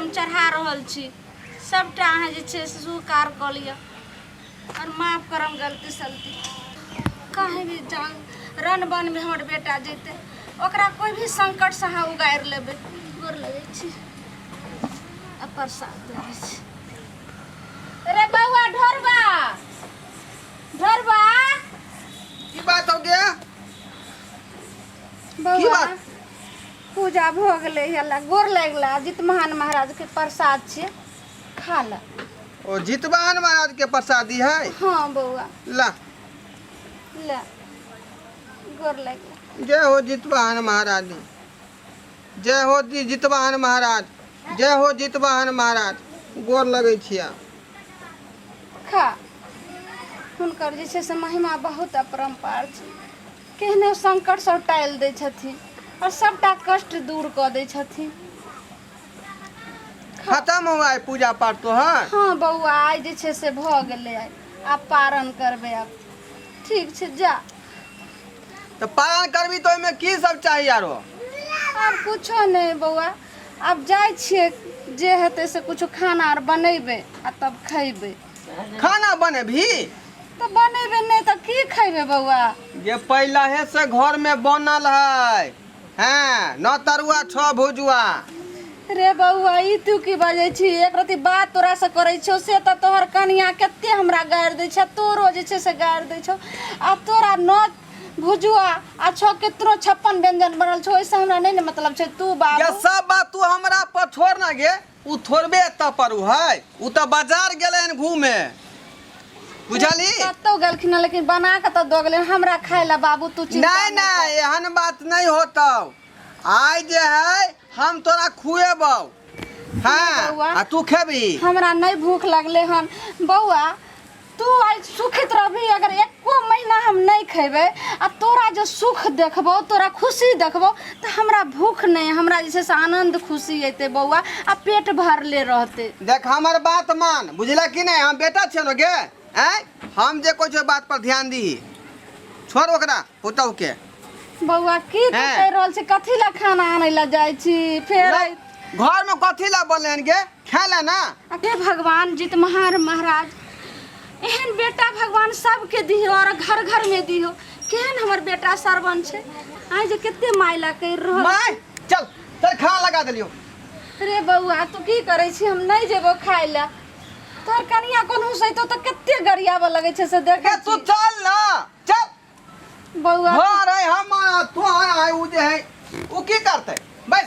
हम चढ़ा रहल छी। सभटा अहाँ जे छै से स्वीकार कऽ लिअ आओर माफ करम गलती सलती। कहीं भी जान रन बन में हमर बेटा जेतै, ओकरा कोई भी संकटसँ अहाँ उगारि लेबै। गोर लगै छी आ प्रसाद दऽ दै छी। रे बौआ ढोरबा, ढोरबा, की बात हो गया? की बौआ बात? पूजा भऽ गेलै, हल्ला गोर लागि जितमहान महाराज के प्रसाद छियै, खा ले। ओ जितवाहन महाराज के प्रसादी है? हाँ बौआ। ला। ले, गोर लागि। जय हो जितवाहन महाराज जी, जय हो जी जितवाहन महाराज, जय हो जितवाहन महाराज। गोर लगै छिया। खा। हुनकर जे छै से महिमा बहुत अपरम्पार छै। केहनो संकट सब टालि दै छथिन आओर सबटा कष्ट दूर कऽ दै छथिन। खत्म हुआ है पूजा पाठ तोहर? हाँ बौआ, आइ जे छै से भऽ गेलै। आइ आब पारण करबै। आब ठीक छै, जा। तऽ पारण करबी तऽ ओहिमे की सब चाही आरो? आब कुछो नहि बौआ, आब जाइ छियै, जे हेतै से कुछो खाना आर बनेबै आ तब खैबै। खाना बनेबही? तऽ बनेबै नहि तऽ की खैबै बौआ? जे पहिलहे से घर में बनल है, हैं, नौ तरुआ छो भुजुआ। रे बौआ, ई तू की बजै छी? एक रति बात तोरा से करै छियौ से तऽ तोहर कनिया कते हमरा गारि दै छै, तोरो जे छै से गारि दै छौ। आ तोरा नौ भुजुआ आ छौ केतनो 56 व्यंजन बनल छौ, ओहिसँ हमरा नहि ने मतलब छै। तू ये बाबू सब बात तू हमरा पर छोड़ ना गे, उ थोड़बे एतऽ पर उ है, उ तऽ बाजार गेलै हन घूमे, बुझली? कतौ गेलखिन हँ, लेकिन बना कऽ तऽ दऽ गेलै हमरा खाय लए। बाबू, तू चिंता नहीं नहि नहीं, एहन बात नहीं होतौ। आइ जे है हम तोरा खुएबौ। हाँ। बौआ। आ तू खेबी? हमरा नहि भूख लगलै हन बौआ। तू आइ सुखित रहबही। अगर एको महीना हम नहि खेबै आ तोरा जे सुख देखबौ, तोरा खुशी देखबौ, तऽ हमरा भूख नहि, हमरा जे छै से आनन्द खुशी अयतै बौआ, आ पेट भरले रहतै। देख, हमर बात मान, बुझला कि नहीं? हम बेटा छियै ने गे। आँय, हम जे कहै छियै बात पर ध्यान दीही। छोड़ ओकरा पुतहु के। बौआ, की तू हैं? कहि रहल छी? कथी लए खाना आनै लए जाइ छी फेर? घर में कथी ला बोले हन गे, खाय ला ना। हे भगवान जितमहार महाराज, एहन बेटा भगवान सबके दिहो और घर घर में दिहो। केहन हमर बेटा सरवन छै, आइ जे कते मायला करि रहल। माय, चल चल, खाना लगा देलियो। रे बौआ, तू की करै छी? हम नहि जेबो खाय लए। तोहर कनिया कोनहु सैतो तऽ कते गरियाबऽ लगै छै से देखै गे तू छी। चल ना, चल। बौआ घर है हम आ, तू आय, उ जे है उ की करतै? बस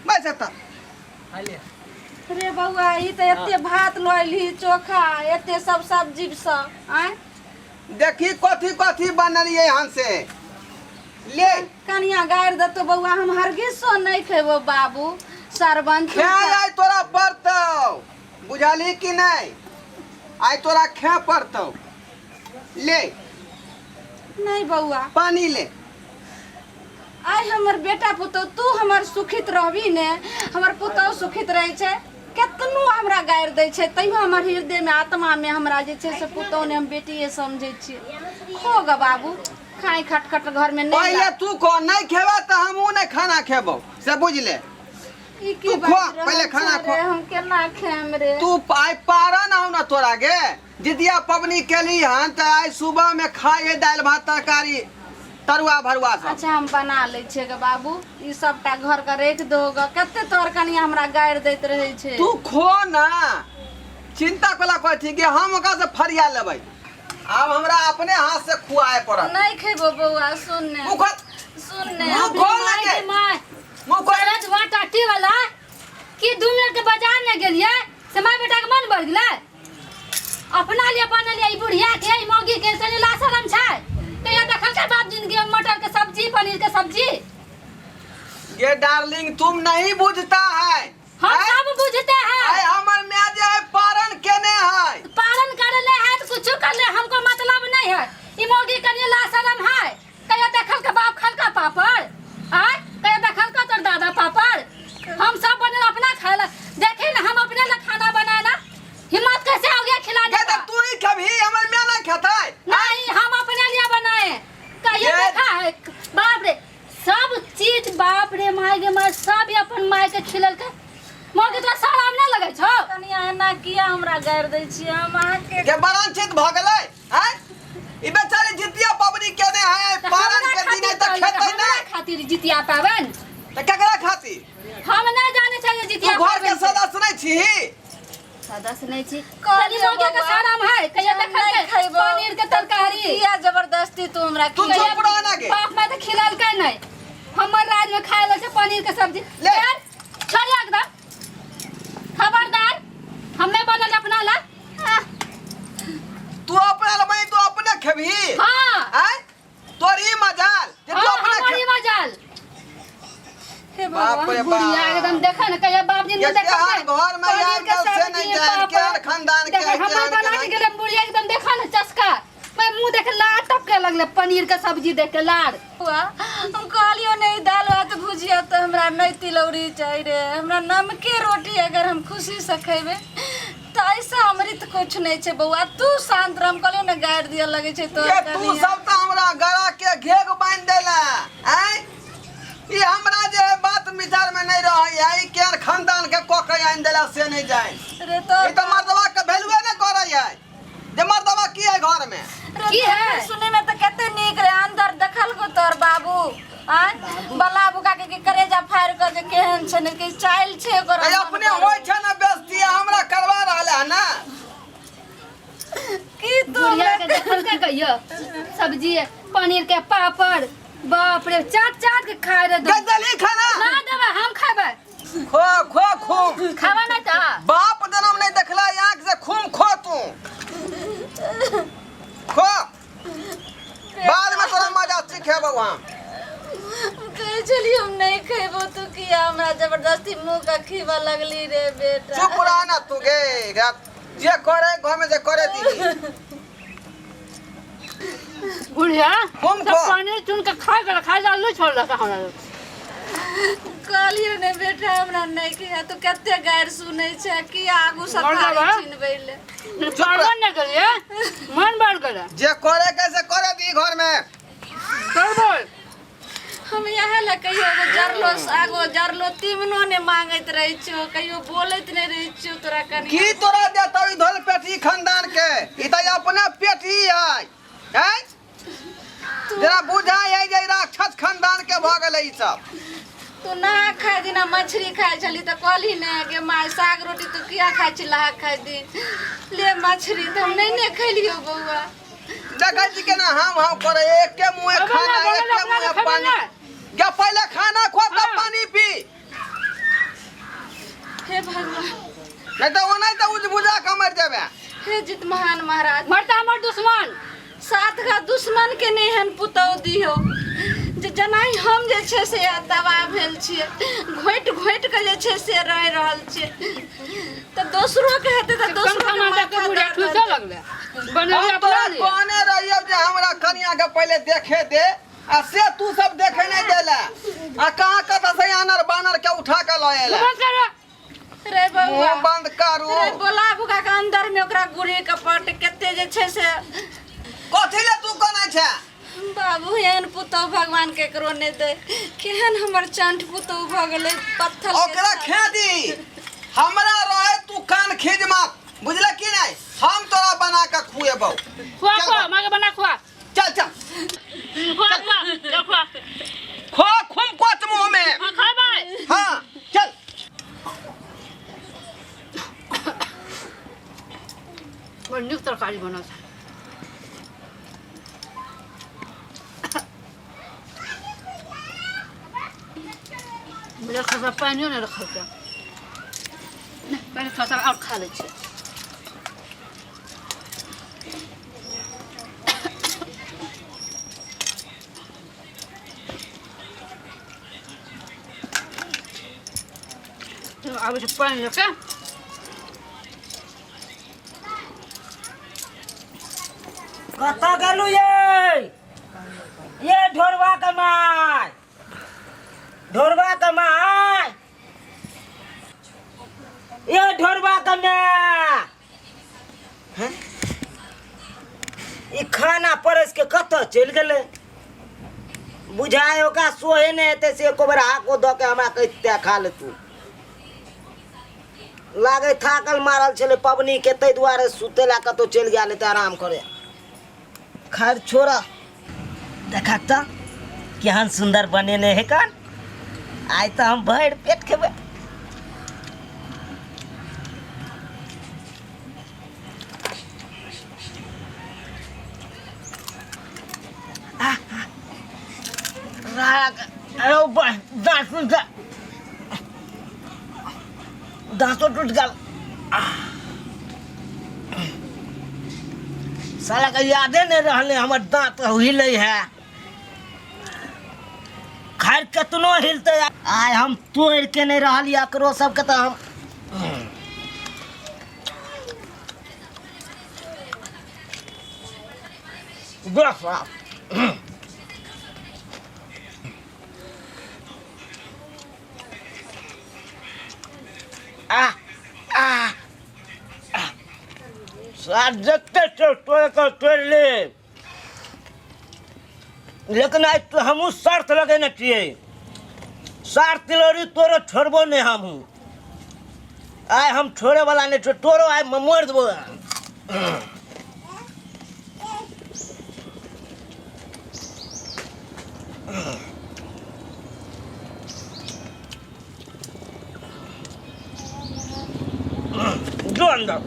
बस एतऽ। रे बौआ, ई तऽ एते भात लऽ अयलही, चोखा, एते सब सब्जी सब आँय। देखी कथी कथी बनलियै हन से ले। कनिया गारि देतो बौआ, हम हरगिजो नहि खेबो बाबू सरबन। तू खाय आइ तोरा पड़तौ, बुझलही कि नहि? आइ तोरा खाय पड़तौ। ले। नहीं बौआ। पानी ले। आइ हमर बेटा पुतहु, तू हमर सुखित रहबी ने, हमर पुतहु सुखित रहै छै। केतनो हमरा गारि दै छै तैयो हमर हृदयमे, आत्मामे हमरा जे छै से पुतहु ने, हम बेटिए समझै छियै। खो ग बाबू, खाइ खटखट घरमे नहि। पहिले तू खो, नहि खेबा तऽ हमहूँ नहि खाना खेबौ, से बुझ ले। ई की तू बाजि खो, रहल पहिले खाना छे खो। रे, हम केना खायम रे? तू आइ पारा ना हो ना तोरा गे, जितिया पबनी केली हन तऽ आइ सुबह में खाइ है दालि भात तरकारी तरुआ भरुआ सब। अच्छा, हम बना लै छियै गे बाबू, ई सबटा घर के राखि दहो ग। कते तोहर कनिया हमरा गारि दैत रहै छै। तू खो ना, चिंता कोला कहै छी कि हम ओकरा से फरिया लेबै। आब हमरा अपने हाथ से खुआए पड़त। नहि खेबो बौआ, सुन ने। मुँह खोल। सुन ने। मुँह खोल ना गे। माय। मुँह खोल। सरजवा टाटी वाला कि 2 मिनट के बाजार न गेलियै से माय बेटा के मन बढ़ गेलै। अपना लिए बनल ई बुढ़िया के, ई मौगी के से ला शरम छै। कहिया देखल के बाप जिंदगी में मटर के सब्जी, पनीर के सब्जी? ये डार्लिंग तुम नहीं बुझता है। हम हैं? सब बुझते हैं। आय हमर माय जे है पारण केने है। पालन कर ले है तो कुछ कर ले, हमको मतलब नहीं है। ई मौगी कनिया ला शरम है। कहिया देखल के बाप खलका पापड़? आय कहिया देखल का तोर दादा पापड़? हम सब बनल अपना खाए ला। देखे ना, हम अपने ला खाना बनाना हिम्मत कैसे हो गया खिलाने ये का? तो तू ही कभी हमर माय नहीं खेतै। नहीं, हम अपने लिए बनाए। कहियो देखा है? बाप रे, सब चीज, बाप रे, my गे my, सब ही अपन my के खिलल के। मोगी तोरा शरम नहि लगै छौ? कनिया एना किया हमरा गारि दै छियै हम अहाँके? के बरांचित भऽ गेलै हैं? ई बेचारी जितिया पबनी केने है, तऽ पारन हमरा के दिन है खातिर तऽ कहलियै, खेतै हमरा नहि। खातिर जितिया पाबनि। तऽ केकरा खातिर? हम नहि जानै छियै जे तू जितिया घर के पाबनि छै। सदस्य नहि छीही? सदस्य नहि छी। कहलियै तनी मोगी के बौआ, शरम है? कहिया हम देखल नहि खैबौ। पनीर के तरकारी? किया जबरदस्ती तू हमरा तू खिया? चुप रह ना गे। बाप माय तऽ खिललकै नहि, हमर राज में खाय लै छै पनीर के सब्जी। ले। यार, छोड़ एकदम, खबरदार, हमे बनल अपना ला। आह, तू अपना ला बनी, तू अपने खेबही? हाँ। आँय, तोर ई मजाल जे तू हाँ, अपने हमर ई खे मजाल। हे बाप भगवान। रे बुढ़िया बाप। एकदम देखा ने, कहिया बाप जी के ने देखा केहन घर में आबि गेल से नहि जानि, केहन खानदान के देखा हमर केहन बना के केहन। गेलै बुढ़िया एकदम, देखा ने चस्का, मैं मुंह देख लार टपके लगले पनीर के सब्जी देख के लार। बौआ, हम कहलियो नहीं दाल भात भुजिया तऽ हमरा नहीं तिलौरी चाही रे, हमरा नमके रोटी अगर हम खुशी से खेबै तऽ ऐसा अमृत कुछ नहीं छै। बौआ तू शांत रह, हम कहलियो ने गारि दिअ लगै छै तोहर। ये तू कनिया। सब तऽ हमरा गला के घेघ बान्हि देला। आँय, ई हमरा जे है बात विचार में नहीं रहे है, ई केहन खानदान के कऽ के आनि देला से नहीं जानि। रे तो ई तऽ मर्दवा के वैल्यूए नहीं करै है जे मर्दवा की है घर में। रे की है? सुने में तऽ कते नीक रे, अंदर देखल को तोहर बाबू आँय बला बुका के करेजा फाड़ के जे केहन छै ने कि चाइल छै ओकर। ए, अपने होइ छै ने बेइज्जती, हमरा करवा रहल है ना। की तू बुढ़िया हमरा के देखल के कहियो सब्जी पनीर के पापड़, बाप रे, चाट चाट के खाए रे। गे देली खाना? ना देबै, हम खेबै। खो खो खूब। खावा नहीं तो बाप जन्म नहीं देखला आँख से, खूब खो तू खो, बाद में तोरा मजा सिखेबौ हम। कहै छलियै हम नहीं खेबो, तू किया हमरा जबरदस्ती मुंह के खीबऽ लगली रे बेटा? चुप रह ना तू गे, जे करे घर में जे करे दी। बुढ़िया खूब सब खो। पनीर चुन के खा गेल, खा आलू छोड़ लगा हमरा। कहलियै ने बेटा हमरा नहीं खिया, तू कते गारि सुनै छै, किया आगू से मर थारी जाबे। छिनबै ले? पढ़बो नहीं करिए, मन बढ़ गेलै। जे करे के से करे दी घर में। कर बोल। हम इएह लए कहियो एगो जरलो आगो जरलो तीमनो नहि मांगैत रहै छियौ, कहियो बोलैत नहि रहै छियौ तोरा कनिया। की तोरा देतौ ई धोल पेटी खानदान के? ई तऽ अपने पेटी है हैं, जरा बुझाइ है जे ई राक्षस खानदान के भऽ गेलै ई सब। तू नहा खाइ दिना मछली खाइ छली तऽ कहली ने गे माय, साग रोटी तू किया खाइ छी लहा खाइ दिन, ले मछली, तऽ हम नहि ने खेलियौ बौआ। देखै छी केना हम हम करे, एके मुँहे खेबै खाना ना, बोलै एके ना, अपना मुँहे खेबै पानी ना। गे पहिले खाना खो तब हाँ। पानी पी। हे भगवान। नहीं तऽ ओनाहि तऽ उज बुझा के मरि जेबे। हे जित महान महाराज। मरता हमर दुश्मन। सात गा दुश्मन के नहि एहन पुतहु दियौ जे जेनाहि हम जे छै से दवा भेल छियै, घोटि घोटि के जे छै से रहि रहल छियै, तऽ दोसरो के हेतै तऽ कम दोसरो के खाना दे के माथा बुढ़िया दर्द ठूसे हेतै। लगले बनेली हम तोरा अपना लिए। कहने रहियौ जे हमरा कनिया के पहिले देखे दे, आ से तू सब देखे नहीं देला, आ कहाँ कतऽ से आनर बानर के उठा के लऽ एला। बंद करो। रे बौआ, मुँह बंद करू। रे बोला बुका के अंदर में ओकरा गुड़ी कपट कते जे छै से। कथी ले तू कनै छै? बाबू, एहन पुतहु भगवान केकरो नहि दे, केहन हमर चंठ पुतहु भऽ गेलै पत्थर के ओकरा साथ। खेदी हमरा रहे, तू कान खींच मत, बुझल की नहीं? हम तोरा बना के खुएबौ। खुआ। चल खुआ बा। माँ के बना खुआ। चल चल। खुआ खुआ, चल खुआ। खो खुम कोच मुंह में। हाँ, खेबै। हाँ चल। बड़ नीक तरकारी बनल छै। मेरा खसा पानियो नहि रखल छै। नहि, पहिले थोड़ा सा आओर खा लै छियै। आबै छै पानि लऽ कऽ। कतऽ गेलू ये ये ढोरवा के माय, ढोरवा के माय, ये ढोरवा के माय, हैं? ई खाना परस के कतऽ चलि गेलै? बुझाय ओकरा सोहे नहि हेतै से एको बेर हाको दऽ के हमरा कहिते खा ले तू। लागै थाकल मारल छलै पबनी के ताहि दुआरे सुतै लए कतहु चलि गेल हेतै आराम करे। खैर छोड़ा, देखा तऽ केहन सुन्दर बनेने है कान। आइ तऽ हम भरि पेट खेबै। दाँतो टूट गेल साला के यादे नहीं रहले हमर दाँत हिले है। खैर केतनो हिलते आइ हम तोड़ के नहीं रहलियै एकरो सबके तऽ हम बस बाप। आ आ आ। साथ जते तोड़ के तोड़ ले, लेकिन आइ तो हमहूँ शर्त लगेने छियै, सार तिलौरी तोरो छोड़बो नहीं हमहूँ। आइ हम छोड़े वाला नहीं छियै तोरो, आइ मोड़ देबो। जो अंदर।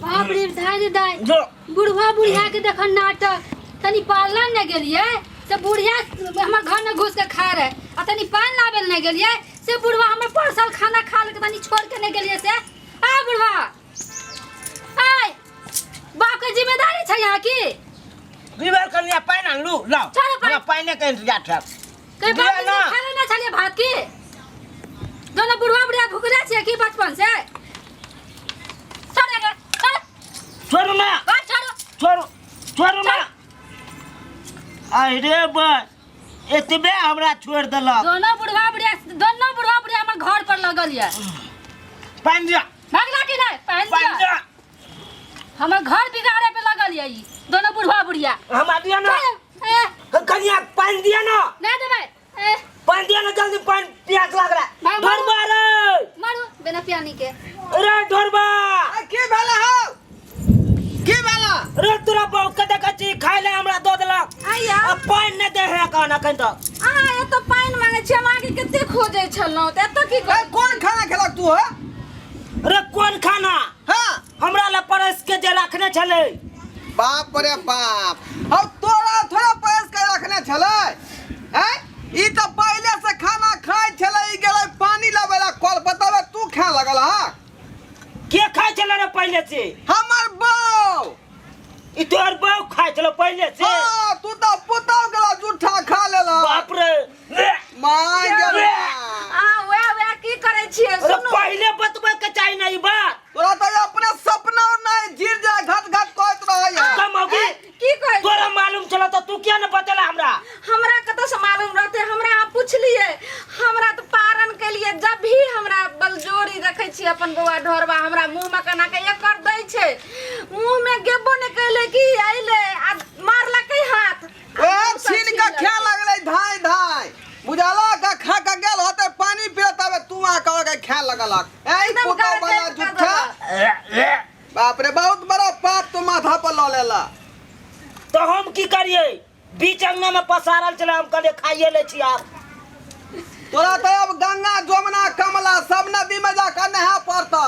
बाप रे दाई रे दाई, जो बुढ़वा बुढ़िया के देखन नाटक। तनी पार्लर न गेलिए से बुढ़िया हमर घर में घुस के खा रहे, आ तनी पान लाबे न गेलिए से बुढ़वा हमर परसल खाना खा लेके तनी छोड़ के न गेलिए से। आ बुढ़वा आय, बाप के जिम्मेदारी छै यहाँ की? की भेल कनिया? पानि आनलू? लाउ। छोड़ो पानि। हमरा पानि के इंतजार छै। कहीं दिया बाप के ना। खाना ना छलिए भात की? दोनों बुढ़वा बुढ़िया भुखले छियै की बचपन से? छोड़ एकरा, छोड़। छोड़ू ना। भात छोड़ो। छोड़ू, छोड़ू ना। अरे बा, एतबे हमरा छोड़ देलक। दोनों बुढ़वा बुढ़िया, दोनों बुढ़वा बुढ़िया हमर घर पर लगल ये। पानि दिया। भगला की नहीं? पानि पानि दिया। दिया। हमर घर बिगाड़े पे लगल ये ई दोनों बुढ़वा बुढ़िया। हमरा दिया ना। चल, ए। कनिया पानि दिया ना। नहीं देबै। ए। पानि दिया ना जल्दी, पानि प्यास लाग रहा है। भाग, मारू। ढोरबा रे। मारू बिना पियानी के। रे ढोरबा। ए, की भेला हौ? की भेला? रे तोरा बहू के देखै छी खाय ले हमरा दऽ देलक। आइया। आ पानि नहि दै है एखन, एखन तक। अहाँ एतऽ पानि मांगै छी, हम अहाँके कते खोजै छलहुँ तऽ एतऽ की ए, करै? कोन खाना खेलक तू हौ? रे कोन खाना? हाँ। हमरा लए परस के जे रखने छलै। बाप रे बाप, हौ तोरा थोड़ा परस के रखने छलै? हैं? ई तऽ पहिले से खाना खाइ छलै, ई गेलै पानी लाबै ला कल बताबे तू खाए लगल हा? के खाइ छलै रे पहिले से? हमर बहू। ई तोहर बहू खाइ छलै पहिले से? हाँ, तू तऽ पुतहु गेला जूठा खा लेला। बाप रे। My गेला। अहाँ वएह वएह की करै छियै? अरे सुनू। पहिले बतबै के चाही ना ई बात। तोरा तऽ अपने सपना नहि गिर जाय घट घट कहैत रहैया। कम होगी। की कहै? तोरा मालूम छल तऽ तू किया ने बतेला हमरा? हमरा कतऽ से मालूम रहतै? हमरा अहाँ पुछलियै, हमरा तऽ पारण केलियै। जब भी हमरा बलजोरी देखै छियै अपन बौआ ढोरबा हमरा मुँह मे केना के एकर दै छै, मुँह मे गेबो नहि कैले कि अइलै आ मारलकै हाथ। ए छीन के खाए लगलै धाय धाय, बुझला का खा के गेल होते पानी पिए तबे तू आ कह के खाए लगलक। ए एकदम पुतौ गरजैत वाला कऽ झूठा। देलक। बाप रे, बहुत बड़ा पाप तू माथा पर लऽ लेला। तो हम की करिए? बीच अंगना में पसारल छलै, हम कहलियै खाइए लै छी आब। तोरा तऽ अब गंगा जमुना कमला सब नदी में जाकर नहा पड़ता।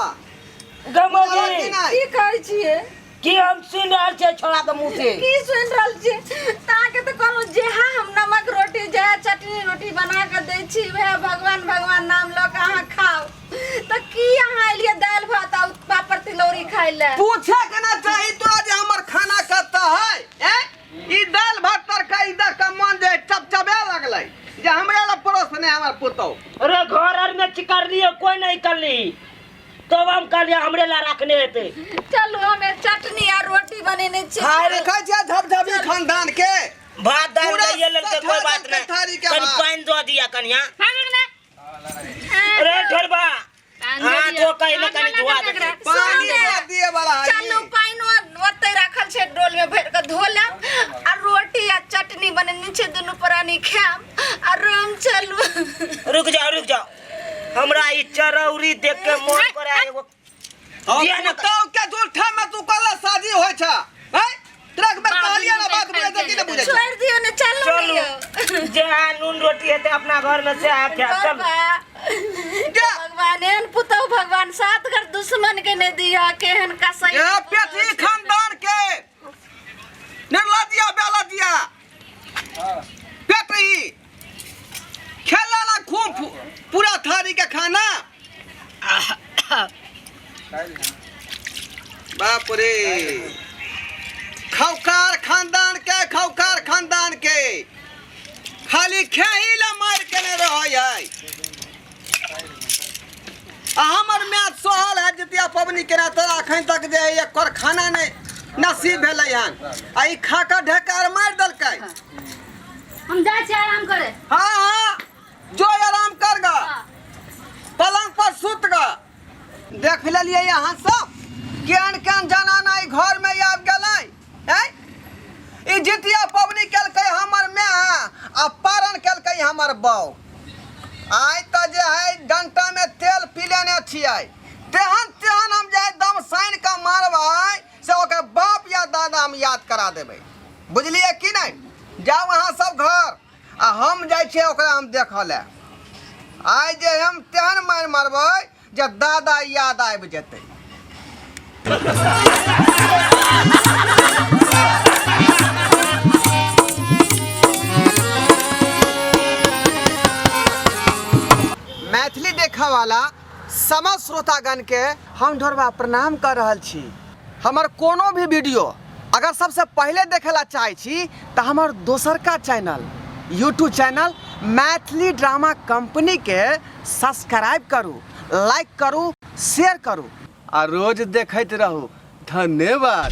गमोगी। की नहि? की कहै छियै? की हम सुनि रहल छियै छोड़ा के मुँह से? की सुनि रहल छियै? तऽ अहाँके तऽ कहलहुँ जेहा हम नमक रोटी जेहा चटनी रोटी बना कऽ दै छी वएह भगवान भगवान नाम लऽ कऽ अहाँ खाउ, तऽ की अहाँ एलियै दालि भात आ पापड़ तिलौरी खाइ लए? पूछे के ना चाही तोरा जे हमर खाना कतऽ है। ए ई दालि भात तरकारी दऽ के मन जे चपचपे लगलै जे हमरे लए परोस नहि हमर पुतहु। अरे घर आर में चिकरलियै कोई नहीं करली, तब हम कहलियै हमरे ला रखने हेतै। चलू हमे चटनी आ रोटी बनेने छी। हाय रे। देखै छियै झपझपी खानदान के। भात दालि पूरा लइए लेलकै, कोई सठा बात देलकै नहीं। थारी के कनि भात। पानि दऽ दिया कनिया। हाँ, अरे ढोरबा, पानि दऽ हाँ, दिअ। तो कहिले कनि धोआ देतै। पानी दऽ दिए वाला है चलू ई। पानि ओतै राखल छै डोल में भरि कऽ धो लेब आ रोटी आ चटनी बनेने छै, दुनू प्राणी खायब आ रूम चलू। रुक जाओ रुक जाओ हमरा ई चरौरी देख के मन करे एगो दिया ना तो के झूठा में तू कहला शादी होय छ हैं तोरा के बेर कहलिए ना बात बुझै छै कि नहि बुझै छै छोड़ि दियौ ने चलू चलू ने यौ। जहाँ नून रोटी हेतै अपना घर में से आ खायब चलू जा। भगवान एहन पुतहु भगवान सात घर दुश्मन के नहि दिया केहन कसाई ए पेटी खानदान के निर्लज्जिया बेलज्जिया पेटी खेला ना खूब पूरा थारी के खाना बाप रे खौकार खानदान के खौकार खानदान के खाली खेही ला मार के नहीं रहै है आ हमर मैच सहल है जितिया पबनी केना तोरा अखन तक जे है एकर खाना नहि नसीब भेलै हन आ ई खा कऽ ढेकार मारि देलकै हम जाइ छियै आराम करे हाँ हाँ जो आराम कर गा पलंग पर सुत गा देख लेलियै अहाँ सब केहन केहन जनाना ई घर में आबि गेलै हैं ई जितिया पबनी केलकै हमर माय आ पारण केलकै हमर बौ आइ तऽ जे है डंटा में तेल पी लेने छियै तेहन तेहन हम जे है दम सानि कऽ मारबै से ओकर बाप या दादा हम याद करा देबै बुझलियै कि नहि जाउ अहाँ सब घर आ हम जाइ छियै ओकरा हम देखऽ लए आइ जे हम तेहन मारि मारबै जे दादा याद आबि जेतै मैथिली देखऽ वाला समस्त श्रोतागण के हम ढोरबा प्रणाम कर रहल छी हमर कोनो भी वीडियो अगर सबसे पहले देखे ला चाहे छी तऽ हमर दोसरका channel YouTube channel Maithili drama company के सब्सक्राइब करू लाइक करू शेयर करू आ रोज देखैत रहू धन्यवाद।